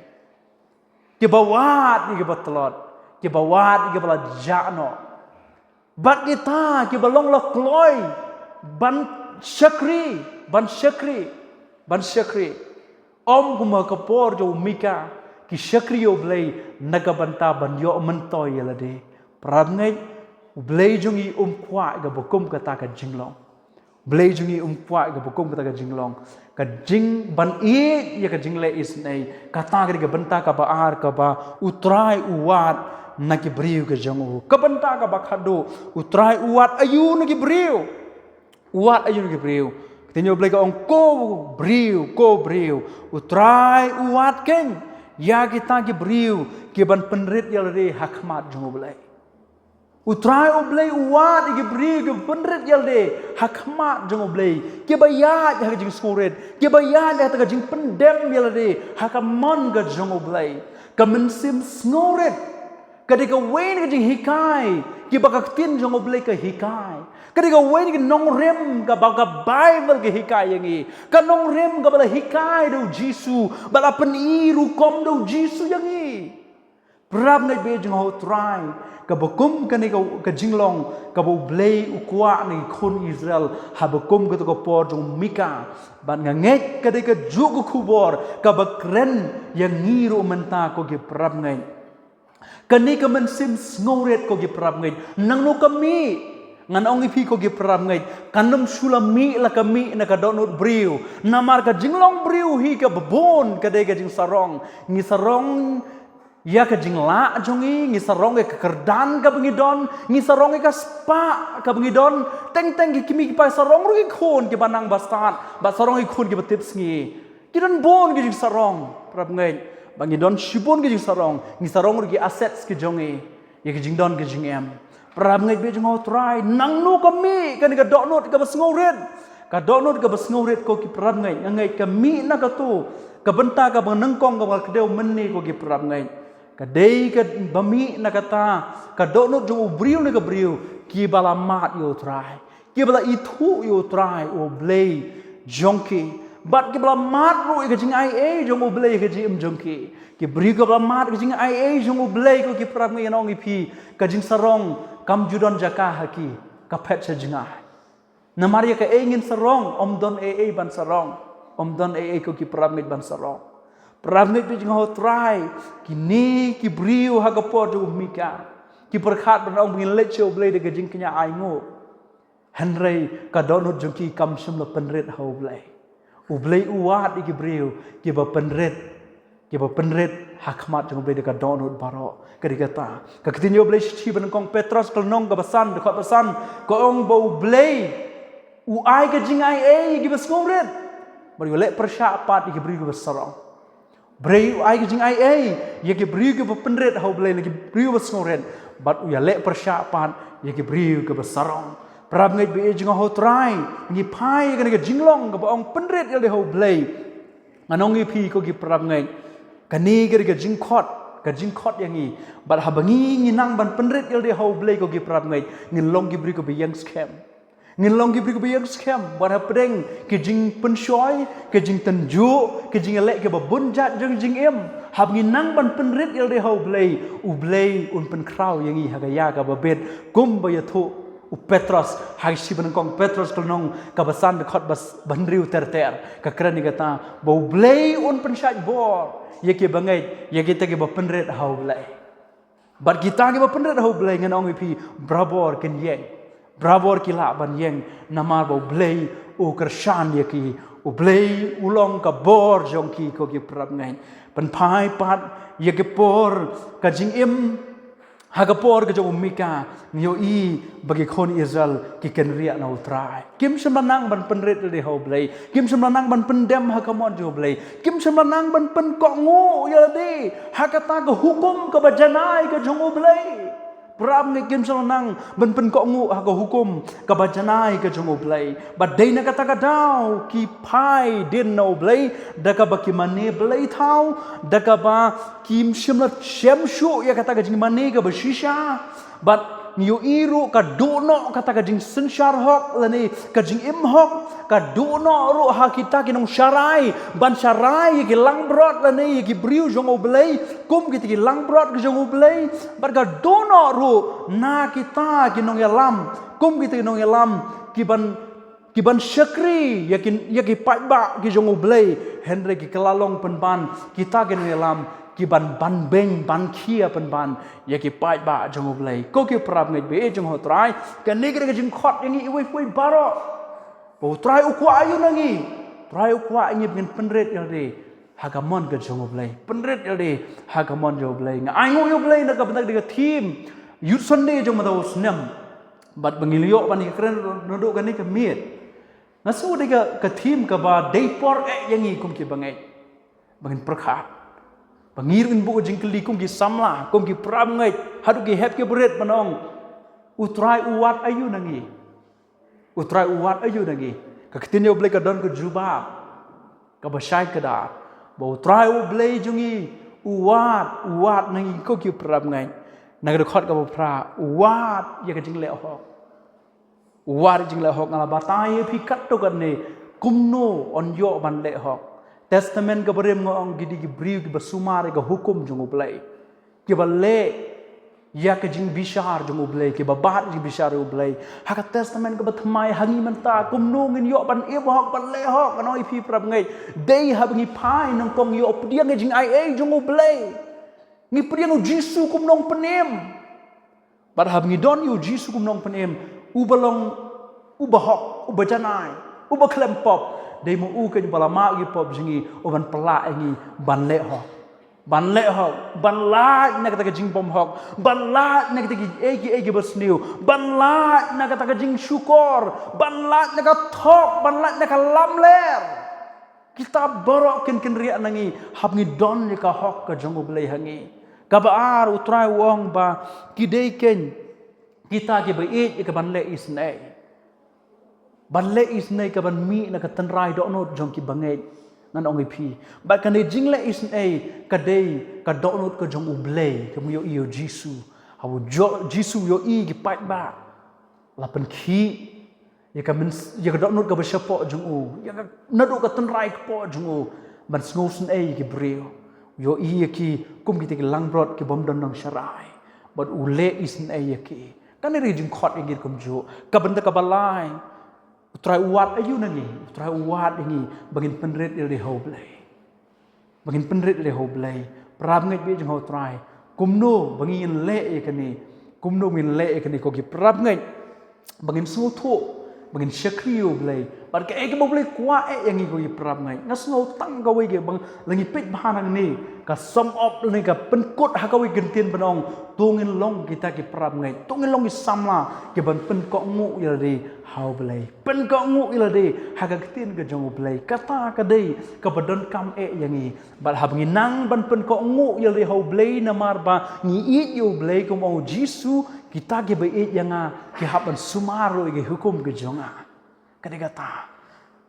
kiba wad ïa kiba tlot, kiba wad ïa kiba la jah noh. Bad kita kiba long la kloi ban shakri, ban shakri, ban shakri. Ym kum ha ka por jong u Mika, ki shakri ïa U Blei na ka bynta ban ïoh myntoi ïa lade. Parabangeit, U Blei jong ngi um kwah ïa kaba kum kata ka jinglong. Blei jong ngi um kwah ïa kaba kum kata ka jinglong. Ka jing ban ïeit ïa ka jingleh isynei. Kata ka dei ka bynta kaba ar kaba U Trai u wad na ki briew ka jong u. Ka bynta kaba khatduh, U Trai u wad aïu na ki briew? U wad aïu na ki briew? Te nyo Blei ka ong ko briew, ko briew, U Trai u wad keiñ ïa kita ki briew ki ban pynrit ïalade ha khmat jong U Blei. U Trai U Blei u wad ïa ki briew ki ban pynrit ïalade ha khmat jong U Blei, ki ba ïaid ha ka jingsngewrit, ki ba ïaid ha ka jingpyndem ïalade ha ka mon ka jong U Blei. Ka mynsiem sngewrit ka dei kawei na ka jinghikai ki ba ka ktien jong U Blei ka hikai. Ka dei kawei na ka nongrim ka ba ka Baibl ka hikai ïa ngi. Ka nongrim ka ba la hikai da U Jisu, ba la pyni rukom da U Jisu ïa ngi. Parabangeit ba ïeit jong U Trai, ka ba kum kane ka, ka jinglong ka ba U Blei u kwah na ki khun Israel ha ba kum kato ka por jong u Mika. Bad nga ngeit ka dei kajuh ka khubor ka ba kren ïa ngi ruh mynta, ko ki parabangeit. Kane ka mynsiem sngewrit, ko ki parabangeit, nangno ka mih? Ngan ong ïa phi, ko ki parabangeit, kan ym shu la mih la ka mih na ka dohnud briew. Namar ka jinglong briew hi ka ba bun ka dei ka jingsarong. Ngi sarong ïa ka jinglah jong ngi, ngi sarong ïa ka kyrdan ka ba ngi don, ngi sarong ïa ka spah ka ba ngi don. Teng teng ki kmie ki kpa sarong ruh ïa ki khun ki ba nang bastad, bad sarong ïa ki khun ki ba tipsngi. Ki don bun ki jingsarong, parabangeit. Ba ngi don shibun ki jingsarong, ngi sarong ruh ïa ki assets ki jong ngi, ïa ki jingdon ki jingem. Parabangeit ba ïeit jong U Trai, nangno ka mih kane ka dohnud ka ba sngewrit, ka dohnud ka ba sngewrit, ko ki parabangeit? Nga ngeit ka mih na kato ka bynta ka ba nyngkong ka ba kdew mynne, ko ki parabangeit. Ka dei ka ba mih na kata ka dohnud jong u briew ne ka briew ki ba la mad ïa U Trai, ki ba la ithuh ïa U Trai U Blei jong ki, bad ki ba la mad ruh ïa ka jingaiei jong U Blei ha ka jingim jong ki. Ki briew ki ba la mad ïa ka jingaiei jong U Blei, ko ki parabangeit, ngan ong ïa phi, ka jingsarong kam ju don jaka ha ki, ka phet sha jngai. Namar ïa kaei ngin sarong? Ym don ei ei ban sarong. Ym don ei ei, ko ki parabangeit, ban sarong. Parabangeit ba ïeit jong U Trai, kine ki briew ha ka por jong u Mika ki pyrkhat ban ong ba ngin leit sha U Blei da ka jingkñia ainguh. Hynrei ka dohnud jong ki kam shym la pynrit ha U Blei. U Blei u wad ïa ki briew ki ba pynrit, ki ba pynrit ha khmat jong U Blei da ka dohnud baroh. Ka dei kata ka ktien U Blei, shithi ba nyngkong Petros ka lynnong ka ba san, dkhot ba san, ka ong ba U Blei u ai ka jingaiei ïa ki ba sngewrit, bad u ïaleh pyrshah pat ïa ki briew ki ba sarong. Briew, u ai ka jingaiei ïa ki briew ki ba pynrit ha U Blei, na ki briew ba sngewrit, bad u ïaleh pyrshah pat ïa ki briew ki ba sarong. Parabangeit ba ïeit jong U Trai, ngi phai ïa kane ka jinglong ka ba ong pynrit ïalade ha U Blei. Ngan ong ïa phi, ko ki parabangeit, kane ka dei ka jingkhot, ka jingkhot ïa ngi. Bad haba ngi, ngi nang ban pynrit ïalade ha U Blei, ko ki parabangeit, ngin long ki briew ki ba ïeng skhem. Ngin long ki briew ki ba ïeng skhem, bad hapdeng ki jingpynshoi, ki jingtynjuh, ki jingïaleh ki ba bun jait jong jingim, haba ngi nang ban pynrit ïalade ha U Blei, U Blei un pynkhraw ïa ngi ha ka ïa ka ba bit, kum ba ïathuh u Petros ha ka shithi ba nyngkong Petros ka lynnong ka ba san, dkhot ba s-, ba hynriew ter ter, ka kren ïa kata ba U Blei un pynshait bor ïa ki ba ngeit, ïa kita ki ba pynrit ha U Blei. Bad kita ki ba pynrit ha U Blei, ngan ong ïa phi, barabor kin ïeng, barabor ki lah ban ïeng, namar ba U Blei u kyrshan ïa ki, U Blei u long ka bor jong ki, ko ki parabangeit. Pynphai pat ïa ki por ka jingim ha ka por ka jong u Mika, ngi ïohi ba ki khun Israel ki kynriah na U Trai. Kim shym la nang ban pynrit ïalade ha U Blei. Kim shym la nang ban pyndem ha ka mon jong U Blei. Kim shym la nang ban pynkohnguh ïalade ha kata ka hukum ka ba janai ka jong U Blei. Parabangeit, kim shym la nang ban pynkohnguh ha ka hukum ka ba janai ka jong U Blei. Bad dei na kata ka daw ki phai dien na U Blei da ka ba ki mane blei thaw, da ka ba kim shym la shem shuh ïa kata ka jingmane ka ba shisha. Bad ngi ïohi ruh ka duh noh kata ka jingsynshar hok lane ka jingim hok, ka duh noh ruh ha kita ki nongsharai ban sharai ïa ki langbrot lane ïa ki briew jong U Blei kum kita ki langbrot ki jong U Blei. Bad ka duh noh ruh na kita ki nongïalam kum kita ki nongïalam ki ban ki ban shakri ïa ki, ïa ki paidbah ki jong U Blei, hynrei ki kylla long pynban kita ki nongïalam ki ban ban beiñ ban khia pynban ïa ki paidbah jong U Blei. Ko ki parabangeit ba ïeit jong U Trai, kane ka dei ka jingkhot ïa ngi iwei pa iwei baroh. Ba U Trai u kwah aïu na ngi? U Trai u kwah ïa ngi ba ngin pynrit ïalade ha ka mon ka jong U Blei. Pynrit ïalade ha ka mon jong U Blei. Nga ainguh ïa U Blei na ka bynta ka theme Youth Sunday jong mynta u snem. Bad ba ngi la ïoh ban ïakren naduh kane ka miet, Nga sngew dei ka, ka theme kaba dei por eh ïa ngi kum ki bangeit. Ba ngin pyrkhat. Ba ngi ruh ngin buh jingkylli kum ki samla, kum ki parabangeit, haduh ki hep ki barit ban ong, U Trai u wad aïu na ngi? U Trai u wad aïu na ngi? Ka ktien ïa U Blei ka don ka jubab kaba shai kdar, ba U Trai U Blei jong ngi u wad, u wad na ngi kum ki parabangeit. Na ka dkhot kaba phra, u wad ïa ka jingleh hok. U wad ïa ka jingleh hok. Nga la batai ïa phi katto katne kumno yn ïoh ban leh hok. Testament kaba rim nga ong ki dei ki briew kiba sumar ïa ka hukum jong U Blei, kiba leh ïa ka jingbishar jong U Blei, kiba bat ïa ka jingbishar U Blei. Ha ka Testament kaba thymmai, ha ngi mynta kumno ngin ïoh ban im hok, ban leh hok? Ngan ong ïa phi parabangeit, dei haba ngi phai nyngkong ïoh pdiang ïa ka jingai ei jong U Blei. Ngi pdiang U Jisu kum u nongpynim. Bad haba ngi don ïa U Jisu kum u nongpynim, uba long, uba hok, uba janai, uba khlem pop, dei ma u keiñ ba la mad ïa ki pop jong ngi, u ban pynlah ïa ngi ban leh hok. Ban leh hok, ban lait na kata ka jingbymhok, ban lait na kata kiei kiei kiba sniew, ban lait na kata ka jingshukor, ban lait na ka thok, ban lait na ka lamler. Kita baroh kin kynriah na ngi haba ngi don ïa ka hok ka jong U Blei ha ngi. Kaba ar, U Trai u ong ba ki dei keiñ kita kiba ïeit ïa ka ban leh isynei. Ban leh isynei ka ban mih na ka tynrai dohnud jong ki bangeit. Ngan ong ïa phi, bad kane jingleh isynei ka dei ka dohnud ka jong U Blei, kaba ngi ïohi ïa U Jisu. Haba U Jo-, Jisu u ïohi ki paidbah la pynkhih ïa ka myn-, ïa ka dohnud kaba shapoh jong u, ïa ka, naduh ka tynrai kpoh jong u, ban sngewsynei ïa ki briew. U ïohi ïa ki kum kita ki langbrot ki bym don nongsharai, bad u leh isynei ïa ki. Kane ruh ka jingkhot ïa ngi kumjuh. Ka bynta kaba lai, U Trai u wad aïu na ngi? U Trai u wad ïa ngi ba ngin pynrit ïa lade ha U Blei. Ba ngin pynrit ïa lade ha U Blei. Parabangeit ba ïeit jong U Trai, kumno ba ngin leh ïa kane? Kumno ba ngin leh ïa kane ko ki parabangeit? Ba ngin sngewthuh, ba ngin shakri ïa U Blei, bad kaei kaba U Blei u kwah eh ïa ngi ko ki parabangeit. Nga sngew tang kawei ka, ba lada ngi peit bha nangne, ka sum up lane ka pynkut ha kawei ka kyntien ban ong, to ngin long kita ki parabangeit, to ngin long ki samla ki ban pynkohnguh ïa lade ha U Blei. Pynkohnguh ïa lade ha ka ktien ka jong U Blei. Kata ka dei kaba donkam eh ïa ngi. Bad haba ngi nang ban pynkohnguh ïa lade ha U Blei namar ba ngi ïeit ïa U Blei, kum u ong U Jisu, kita kiba ïeit ïa nga ki hap ban sumar ruh ïa ki hukum ki jong nga. Ka dei kata.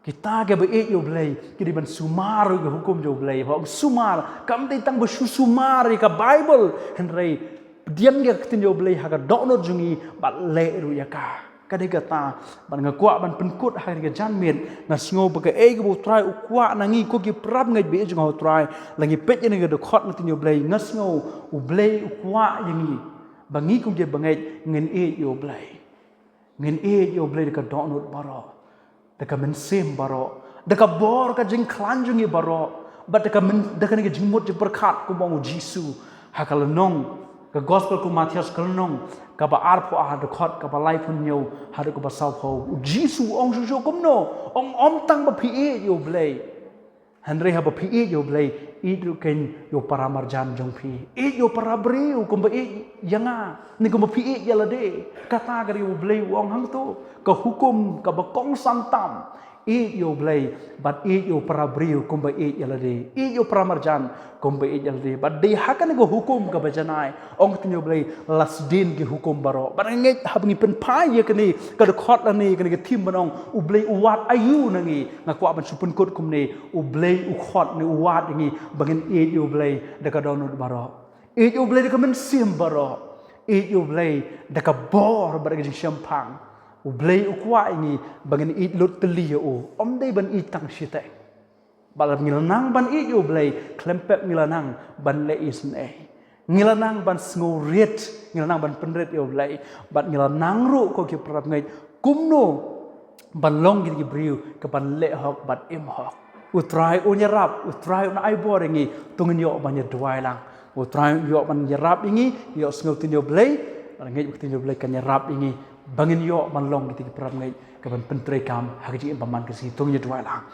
Kita kiba ïeit ïa U Blei ki dei ban sumar ruh ïa ki hukum jong U Blei. Ba ong sumar, kam dei tang ba shu sumar ïa ka Baibl, hynrei pdiang ïa ka ktien jong U Blei ha ka dohnud jong ngi bad leh ruh ïa ka. Ka dei kata, bad nga kwah ban pynkut ha kane ka janmiet, nga sngew ba kaei kaba U Trai u kwah na ngi ko ki parabangeit ba ïeit jong U Trai, lada ngi peit ïa kane ka dkhot na ka ktien U Blei, nga sngew U Blei u kwah ïa ngi ba ngi kum ki bangeit ngin ïeit ïa U Blei. Ngin ïeit ïa U Blei da ka dohnud baroh, da ka mynsiem baroh, da ka bor ka jingkhlaiñ jong ngi baroh, bad da ka myn-, da kane ka jingmut jingpyrkhat, kum u ong U Jisu ha ka lynnong, ka Gospel kum u Mathaios, ka lynnong kaba arphew ar, dkhot kaba laiphew hynñiew haduh kaba sawphew. U Jisu u ong shuh shuh kumno? U ong, ym tang ba phi ïeit ïa U Blei, hynrei haba phi ïeit ïa U Blei, ïeit ruh keiñ ïa u paramarjan jong phi. Ïeit ïa u parabriew kumba ïeit ïa nga, ne kumba phi ïeit ïa lade. Kata ka dei U Blei u ong hangto, ka hukum kaba kongsan tam. Ïeit ïa U Blei bad ïeit ïa u parabriew kumba ïeit ïa lade. Ïeit ïa u paramarjan kumba ïeit ïa lade. Bad dei ha kane ka hukum kaba janai, ong ka ktien U Blei, la sdien ki hukum baroh. Bad nga ngeit haba ngi pynphai ïa kane ka dkhot lane kane ka theme ban ong, U Blei u wad aïu na ngi, nga kwah ban shu pynkut kumne: U Blei u khot ne u wad ïa ngi ba ngin ïeit ïa U Blei da ka dohnud baroh. Ïeit ïa U Blei da ka mynsiem baroh. Ïeit ïa U Blei da ka bor bad da ka jingshemphang. U Blei u kwah ïa ngi ba ngin ïeit lut tylli ïa u. Ym dei ban ïeit tang shiteng. Bad lada ngi la nang ban ïeit ïa U Blei, khlem pep ngi la nang ban leh isynei. Ngi la nang ban sngewrit, ngi la nang ban pynrit ïa U Blei. Bad ngi la nang ruh ko ki parabangeit kumno ban long kita ki briew kiban leh hok bad im hok. U Trai un ïarap, U Trai un ai bor ïa ngi, to ngin ïoh ban ïaduwai lang. U Trai un ïoh ban ïarap ïa ngi, ïohsngew ktien U Blei, bad ngeit ba ka ktien U Blei kan ïarap ïa ngi ba ngin ïoh ban long kita ki parabangeit kiban pyntreikam ha ka jingim ba man ka sngi. To ngin ïaduwai lang.